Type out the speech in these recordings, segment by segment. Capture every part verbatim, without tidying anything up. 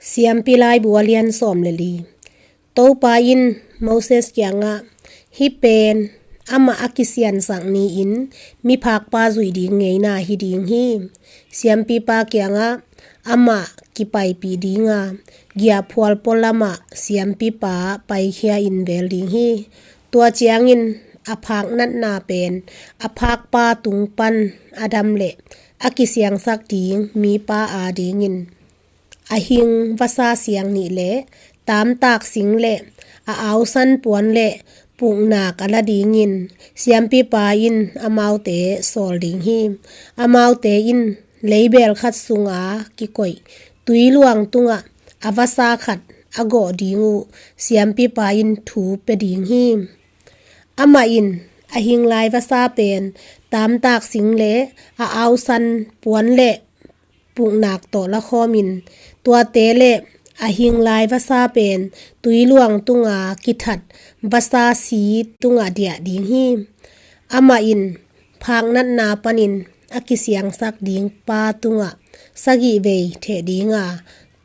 Siampi Laibu a lian sawm le li. Topa in Moses kiangah, "Hih pen amah a kisiansak ni-in miphakpa zuih ding ngeina hi ding hi. Siampipa kiangah amah kipaipih dinga, giahphual pualamah siampipa paikhia in vel ding hi. Tua ciangin a phaknatna pen a phakpa tung pan a dam leh a kisiangsak ding mipa adingin a hing vasa siang nih le taamtak sing le a ausan puan le puknak a la dingin siampipa in amaute sawl ding hi. Amaute in leibel khat sunga kikoih tuiluang tungah a vasa khat a gawh ding uh siampipa in thu pia ding hi. Amah in a hing lai vasa pen taamtak sing le a ausan puan le puknak tawh lakhawmin, tuate le a hing lai vasa pen tuiluang tunga kithat vasa si tungah diah ding hi. Amah in phaknatna panin a kisiangsak ding pa tungah sagih vei theh dinga,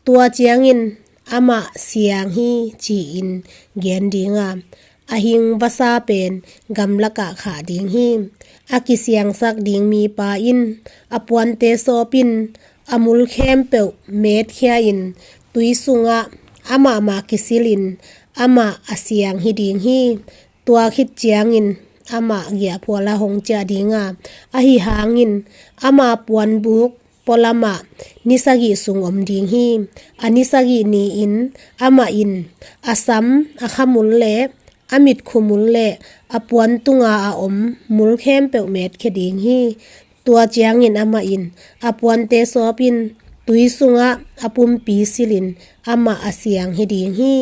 tua ciangin amah siang hi ci-in gen dinga, a hing vasa pen gamlakah khah ding hi. A kisiangsak ding mipa in a puante sawpin a mul khempeuh metkhia in tui sungah amah mah kisilin amah a siang hi ding hi. Tua khit ciangin amah giahphual a hong ciah dinga, ahi hangin ama puanbuk pualamah ni sagih sung om ding hi. A ni sagih ni-in amah in a sam, a khamul le a mitkhumul le a puan tunga a om mul khempeuh metkhia ding hi. Tua ciangin amah in a puante sawpin tui sungah a pumpi silin amah a siang hi ding hi.